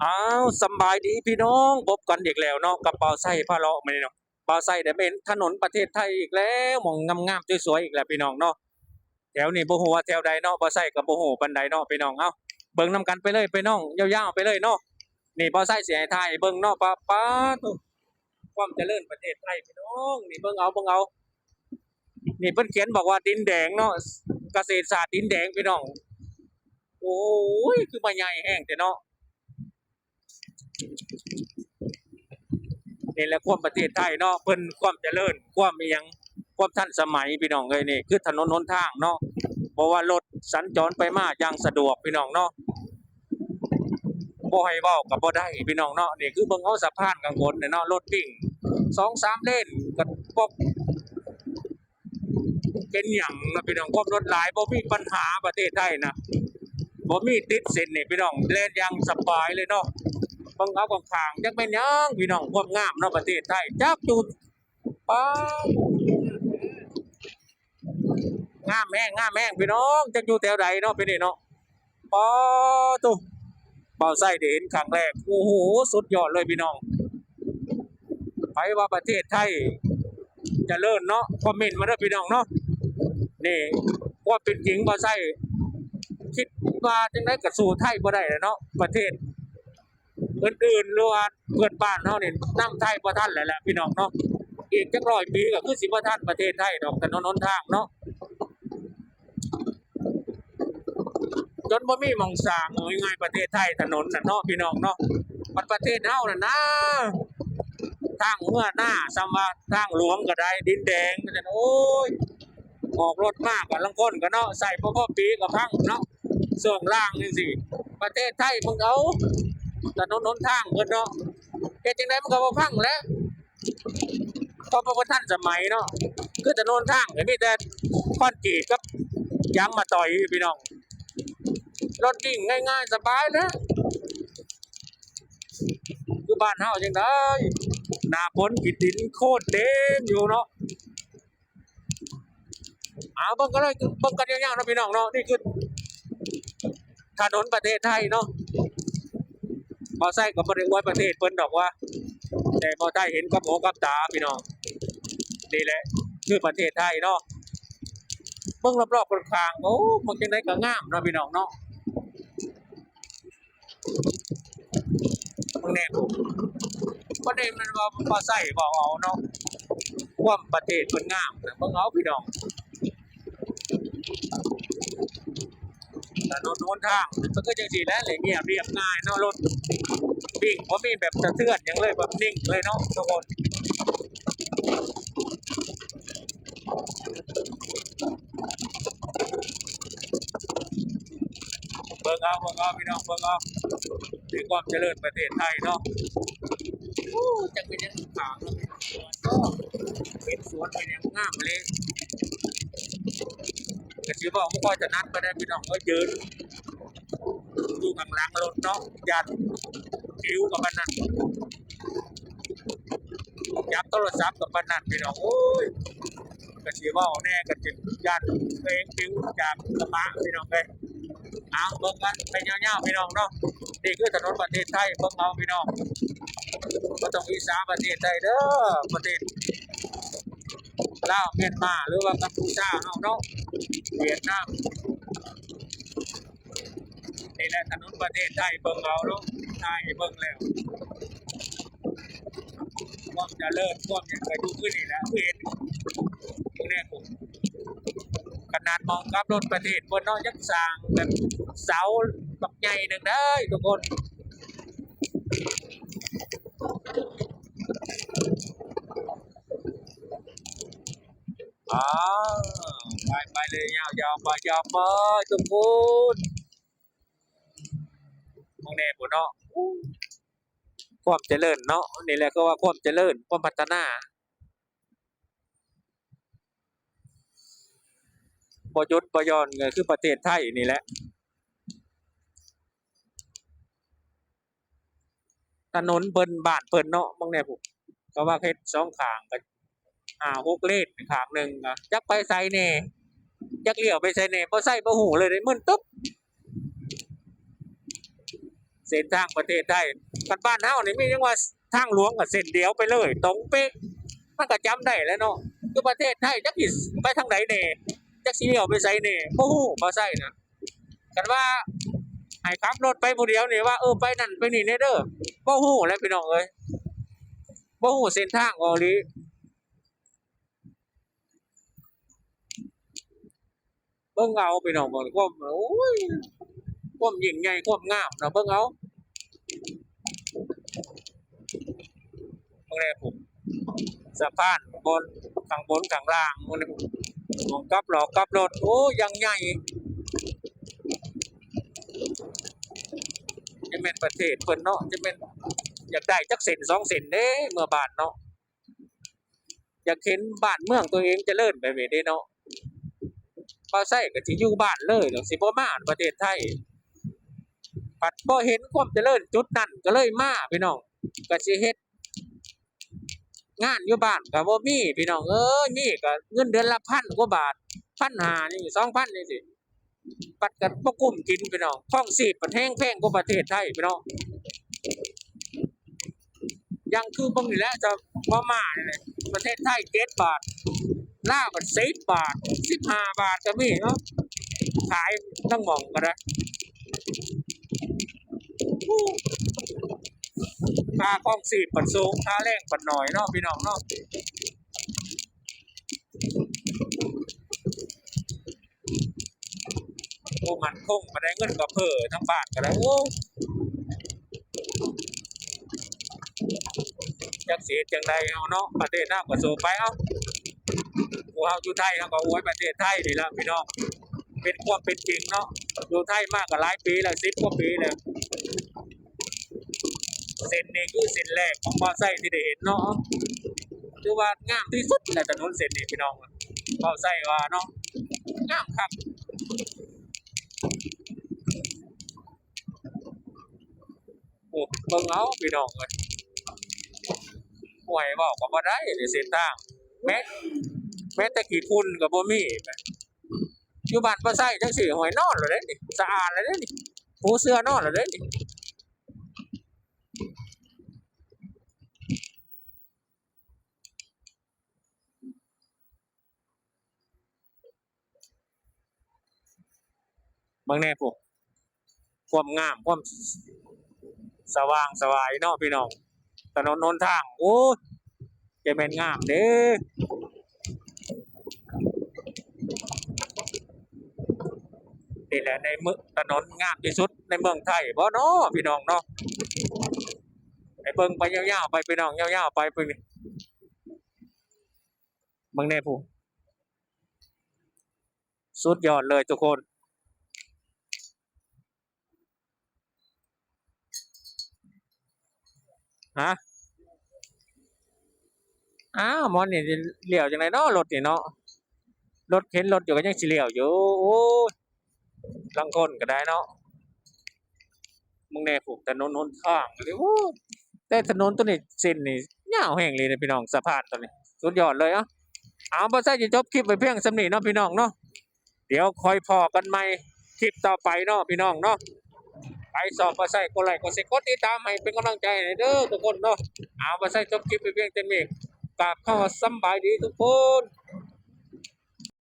ອ້າວ ສຳບາຍດີພີ່ນ້ອງ ພົບກັນອີກແລ້ວເນາະ ກັບບ່າວໄຊພາເລາະມື້ນີ້ເນາະ. ບ່າວໄຊໄດ້ມາເຫັນຖະໜົນປະເທດໄທອີກແລ້ວ ໝ່ອງງາມໆ ສວຍໆ ອີກແລ້ວພີ່ນ້ອງເນາະ. ແຖວນີ້ບໍ່ຮູ້ວ່າແຖວໃດເນາະ ບ່າວໄຊກໍບໍ່ຮູ້ປານໃດເນາະພີ່ນ້ອງ. ເອົ້າ ເບິ່ງນຳກັນໄປເລີຍພີ່ນ້ອງ ຍາວໆ ໄປເລີຍເນາະ. ນີ້ບ່າວໄຊຊິໃຫ້ຖ່າຍໃຫ້ເບິ່ງເນາະ ປາ ປາໂທ້ ຄວາມຈະເລີນປະເທດໄທພີ່ນ້ອງ. ນີ້ເບິ່ງເອົາ ເບິ່ງເອົາ ນີ້ເພິ່ນຂຽນບອກວ່າດິນແດງເນາະ ກະເສດສາດດິນແດງພີ່ນ້ອງ. ໂອ້ຍ ຄືມາໃຫຍ່ແຮງແທ້ເນາະ. ນີ້ແຫຼະຄວາມປະເທດໄທເນາະ ເພິ່ນຄວາມຈະເລີນ ຄວາມອີ່ຫຍັງ ຄວາມທັນສະໄໝພີ່ນ້ອງເອີຍ. ນີ້ຄືຖະໜົນຫົນທາງເນາະ ເພາະວ່າລົດສັນຈອນໄປມາຢ່າງສະດວກພີ່ນ້ອງເນາະ. ບໍ່ໃຫ້ເວົ້າກໍບໍ່ໄດ້ພີ່ນ້ອງເນາະ. ນີ້ຄືເບິ່ງເອົາສະພານຂ້າງບົນນີ້ເນາະ ລົດວິ່ງສອງສາມເລນກໍບໍ່ເປັນຫຍັງນະພີ່ນ້ອງ. ຄວາມລົດຫຼາຍບໍ່ມີປັນຫາ ປະເທດໄທນະ ບໍ່ມີຕິດເສັ້ນນີ້ພີ່ນ້ອງ ແລ່ນຢ່າງສະບາຍເລີຍເນາະ. ເບິ່ງເອົາຂ້າງໆ ຈັກແມ່ນຫຍັງພີ່ນ້ອງ ຄວາມງາມເນາະ ປະເທດໄທ ຈັກຢູ່ ປາ ງາມແຮງ ງາມແຮງພີ່ນ້ອງ ຈັກຢູ່ແຖວໃດເນາະ ພີ່ນ້ອງເນາະ. ປາໂທ້ ບ່າວໄຊໄດ້ເຫັນຄັ້ງແລກ ໂອ້ໂຫ ສຸດຍອດເລີຍພີ່ນ້ອງ. ໃຜວ່າປະເທດໄທຈະເລີນເນາະ ຄອມເມັນມາເດີພີ່ນ້ອງເນາະ. ນີ້ຄວາມເປັນຈິງ ບ່າວໄຊຄິດວ່າຈັ່ງໃດກໍສູ້ໄທບໍ່ໄດ້ແຫຼະເນາະ ປະເທດ ອື່ນໆ ຫຼືວ່າເພື່ອນບ້ານເຮົານີ້ນຳໄທບໍ່ທັນແລ້ວແຫຼະພີ່ນ້ອງເນາະ. ອີກຈັກຮ້ອຍປີກໍຄືຊິບໍ່ທັນປະເທດໄທດອກ ຖະໜົນຫົນທາງເນາະ ຈົນບໍ່ມີໝ່ອງສ້າງ. ເວົ້າງ່າຍໆ ປະເທດໄທຖະໜົນນະເນາະພີ່ນ້ອງເນາະ. ບັດປະເທດເຮົານັ້ນນາ ທາງເມືອນາ ສ່ຳວ່າທາງຫຼວງກໍໄດ້ ດິນແດງ ໂອ້ຍ ອອກລົດມາກໍລາງຄົນກໍເນາະ ໃຊ້ບໍ່ພໍປີກໍພັງເນາະ ຊ່ວງລ່າງຈັ່ງຊີ້. ປະເທດໄທເບິ່ງເອົາ ຖະໜົນຫົນທາງເພິ່ນເນາະ ເຮັດຈັ່ງໃດມັນກໍບໍ່ພັງແຫຼະ ເພາະວ່າບໍ່ທັນສະໄໝເນາະ. ຄືຖະໜົນທາງກໍມີແຕ່ຄອນກຣີດກັບຢາງມາຕອຍພີ່ນ້ອງ ລົດວິ່ງງ່າຍໆ ສະບາຍເນາະ. ຄືບ້ານເຮົາຈັ່ງໃດ ໜ້າຝົນຂີ້ດິນໂຄນເຕັມຢູ່ເນາະ. ເອົາ ເບິ່ງກັນເລີຍ ເບິ່ງກັນຍາວໆ ເນາະພີ່ນ້ອງເນາະ. ນີ້ຄືຖະໜົນປະເທດໄທເນາະ. ບ່າວໄຊກໍບໍ່ໄດ້ອວຍປະເທດເພິ່ນດອກວ່າ ແຕ່ບ່າວໄຊເຫັນກັບຫູກັບຕາພີ່ນ້ອງ. ນີ້ແຫຼະຄືປະເທດໄທເນາະ. ເບິ່ງລອບໆ ຂ້າງໆ ໂອ້ ມັນຈັ່ງໃດກໍງາມເນາະ ພີ່ນ້ອງເນາະ. ເບິ່ງແດ່ ບໍ່ໄດ້ແມ່ນວ່າບໍ່ໃສ່ເວົ້າເອົາເນາະ ຄວາມປະເທດເພິ່ນງາມນະ. ເບິ່ງເອົາພີ່ນ້ອງ ຖະໜົນຫົນທາງມັນກໍຈັ່ງຊີ້ແຫຼະ ລະງຽບລຽບງ່າຍເນາະ ລົດວິ່ງບໍ່ມີແບບສະເທືອນຫຍັງເລີຍ ແບບນິ່ງເລີຍເນາະທຸກຄົນ. ເບິ່ງເອົາ ເບິ່ງເອົາ ພີ່ນ້ອງ ເບິ່ງເອົາ ມີຄວາມຈະເລີນປະເທດໄທເນາະ. ໂອ້ ຈັກເປັນຫຍັງຂາວເນາະ ເປັນສວນເປັນຫຍັງງາມເລີຍ. ກະຊິເວົ້າບໍ່ຄ່ອຍຖະໜັດປານໃດພີ່ນ້ອງເອີຍ ຢືນຢູ່ຂ້າງຫຼັງລົດເນາະ ຢ້ານປິວກໍປານນັ້ນ ຈັບໂທລະສັບກໍປານນັ້ນພີ່ນ້ອງເອີຍ. ກະຊິເວົ້າແດ່ ກະຊິຢ້ານເອງປິວຈາກກະບະພີ່ນ້ອງເອີຍ. ເອົາ ເບິ່ງກັນໄປຍາວໆ ພີ່ນ້ອງເນາະ. ນີ້ຄືຖະໜົນປະເທດໄທ ເບິ່ງເອົາພີ່ນ້ອງ ບໍ່ຕ້ອງອິດສາປະເທດໃດເດີ ປະເທດລາວ ມຽນມາ ຫຼືວ່າກັມພູຊາເຮົາເນາະ ຫວຽດນາມ. ນີ້ແຫຼະຖະໜົນປະເທດໄທ ເບິ່ງເອົາເນາະ ຖ່າຍໃຫ້ເບິ່ງແລ້ວ ຄວາມຈະເລີນ ຄວາມຫຍັງກະຢູ່ຄືນີ້ແຫຼະ ຄືເຫັນ ເບິ່ງແດ່ ຂະໜາດໝ່ອງກັບລົດປະເທດເພິ່ນເນາະ ຍັງສ້າງແບບເສົາບັກໃຫຍ່ໜຶ່ງເດີທຸກຄົນ. ອ້າວ ໄປ ໄປເລີຍ ຍາວໆ ໄປ ຍາວໄປທຸກຄົນ. ເບິ່ງແດ່ພຸ້ນເນາະ ຄວາມຈະເລີນເນາະ ນີ້ແຫຼະເຂົາວ່າຄວາມຈະເລີນ ຄວາມພັດທະນາ ບໍ່ຢຸດບໍ່ຢ່ອນ ກໍຄືປະເທດໄທນີ້ແຫຼະ. ຖະໜົນເພິ່ນ ບ້ານເພິ່ນເນາະ ເບິ່ງແດ່ພຸ້ນ ເຂົາວ່າເຮັດສອງຂ້າງ ກໍຫ້າຫົກເລນ ຂ້າງໜຶ່ງ ຈັກໄປໃສແດ່ ຈັກລ້ຽວໄປໃສແດ່ ບໍ່ໃຊ້ບໍ່ຮູ້ເລີຍ ໄດ້ມຶນຕຶບ. ເສັ້ນທາງປະເທດໄທ. ຄັນບ້ານເຮົານີ້ມີຫຍັງວ່າທາງຫຼວງກໍເສັ້ນດຽວໄປເລີຍ ຕົງເປະ ມັນກໍຈຳໄດ້ແຫຼະເນາະ. ຄືປະເທດໄທຈັກຊິໄປທາງໃດແດ່ ຈັກຊິລ້ຽວໄປໃສແດ່ ບໍ່ຮູ້ ບໍ່ໃຊ້ນະ. ຄັນວ່າໃຫ້ຂັບລົດໄປຜູ້ດຽວນີ້ວ່າ ເອີ ໄປນັ້ນໄປນີ້ແດ່ເດີ ບໍ່ຮູ້ແຫຼະພີ່ນ້ອງເອີຍ ບໍ່ຮູ້ເສັ້ນທາງອີ່ຫຼີ. ເບິ່ງເອົາພີ່ນ້ອງ ເບິ່ງຄວາມ ໂອ້ຍ ຄວາມຍິ່ງໃຫຍ່ ຄວາມງາມນະ ເບິ່ງເອົາ ເບິ່ງແດ່ພຸ້ນ ສະພານບົນ ຂ້າງບົນ ຂ້າງລ່າງ ໝ່ອງກັບຫຼອກກັບລົດ ໂອ້ ຢ່າງໃຫຍ່. ຈະແມ່ນປະເທດເພິ່ນເນາະ ຈະແມ່ນຢາກໄດ້ຈັກເສັ້ນສອງເສັ້ນເດ້ ເມືອບ້ານເນາະ. ຢາກເຫັນບ້ານເມືອງຕົວເອງຈະເລີນແບບນີ້ເດ້ເນາະ. ບ່າວໄຊກໍຊິຢູ່ບ້ານເລີຍເນາະ ຊິບໍ່ມາປະເທດໄທ. ບັດບໍ່ເຫັນຄວາມຈະເລີນຈຸດນັ້ນກໍເລີຍມາພີ່ນ້ອງ. ກໍຊິເຮັດງານຢູ່ບ້ານກໍບໍ່ມີພີ່ນ້ອງເອີຍ ມີກໍເງິນເດືອນລະພັນກວ່າບາດ ພັນຫ້າ ນີ້ ສອງພັນ ຈັ່ງຊີ້. ບັດກໍບໍ່ກຸ້ມກິນພີ່ນ້ອງ ຄອງຊີບບັດແຮງແພງກວ່າປະເທດໄທພີ່ນ້ອງ. ຢ່າງຄືເບິ່ງນີ້ແຫຼະ ຈະບໍ່ມານີ້ແຫຼະ ປະເທດໄທເຈັດບາດ ລາວກໍສິບບາດ ສິບຫ້າບາດກໍມີເນາະ ຂາຍທັງໝ່ອງກໍໄດ້. ຄ່າຄອງຊີບບັດສູງ ຄ່າແຮງບັດໜ້ອຍເນາະ ພີ່ນ້ອງເນາະ. ບໍ່ໝັ້ນຄົງປານໃດ ເງິນກໍເຟີ້ ທາງບ້ານກໍໄດ້ ໂອ້ ຈັກຊິເຮັດຈັ່ງໃດເຮົາເນາະ ປະເທດເຮົາກໍສູ້ໄປ ເອົາ ພວກເຮົາຢູ່ໄທ ເຮົາກໍອວຍປະເທດໄທນີ້ລະພີ່ນ້ອງ ເປັນຄວາມເປັນຈິງເນາະ. ຢູ່ໄທມາກໍຫຼາຍປີແລ້ວ ສິບກວ່າປີແລ້ວ. ເສັ້ນນີ້ຄືເສັ້ນແລກຂອງບ່າວໄຊທີ່ໄດ້ເຫັນເນາະ ຖືວ່າງາມທີ່ສຸດແຫຼະ ຖະໜົນເສັ້ນນີ້ພີ່ນ້ອງ ບ່າວໄຊວ່າເນາະ ງາມຄັກ. ໂອ້ ເບິ່ງເອົາພີ່ນ້ອງເອີຍ ໂອ້ຍ ເວົ້າກໍບໍ່ໄດ້ນີ້ ເສັ້ນທາງ ແມ້ ແມ້ແຕ່ຂີ້ຝຸ່ນກໍບໍ່ມີ. ຢູ່ບ້ານບໍ່ໃຊ້ຈັ່ງຊີ້ ໂອ້ຍ ນອນແລ້ວເດ້ນີ້ ສະອາດແລ້ວເດ້ນີ້ ປູເສື່ອນອນແລ້ວເດ້ນີ້. ເບິ່ງແດ່ພຸ້ນ ຄວາມງາມ ຄວາມສະຫວ່າງສະຫວາຍເນາະພີ່ນ້ອງ ຖະໜົນຫົນທາງ ໂອ້ຍ ຈະແມ່ນງາມເດ້. ນີ້ແຫຼະໃນເມືອງ ຖະໜົນງາມທີ່ສຸດໃນເມືອງໄທບໍ່ເນາະພີ່ນ້ອງເນາະ. ໃຫ້ເບິ່ງໄປຍາວໆໄປພີ່ນ້ອງ ຍາວໆໄປພຸ້ນ ເບິ່ງແດ່ພຸ້ນ ສຸດຍອດເລີຍທຸກຄົນ. ຮະ ອ້າວ ໝໍນີ້ຊິລ້ຽວຈັ່ງໃດເນາະ ລົດນີ້ເນາະ ລົດ ເຫັນລົດຢູ່ກໍຍັງຊິລ້ຽວຢູ່ ໂອ້ຍ ລາງຄົນກໍໄດ້ເນາະ. ເບິ່ງແດ່ ພວກຖະໜົນຫົນທາງ ໂອ້ ແຕ່ຖະໜົນໂຕນີ້ ເສັ້ນນີ້ຍາວແຮງເລີຍພີ່ນ້ອງ ສະພານໂຕນີ້ ສຸດຍອດເລີຍ. ເອົາ ເອົາ ບ່າວໄຊຈະຈົບຄລິບໄວ້ພຽງສ່ຳນີ້ເນາະພີ່ນ້ອງເນາະ. ດຽວຄ່ອຍພໍ້ກັນໃໝ່ຄລິບຕໍ່ໄປເນາະພີ່ນ້ອງເນາະ. ໃຜຊອບບ່າວໄຊ ກົດໄລ້ ກົດແຊ ກົດຕິດຕາມໃຫ້ເປັນກຳລັງໃຈໃຫ້ເດີທຸກຄົນເນາະ. ເອົາ ບ່າວໄຊຈົບຄລິບໄປພຽງເທົ່ານີ້ ກາບຄຳວ່າສຳບາຍດີທຸກຄົນ.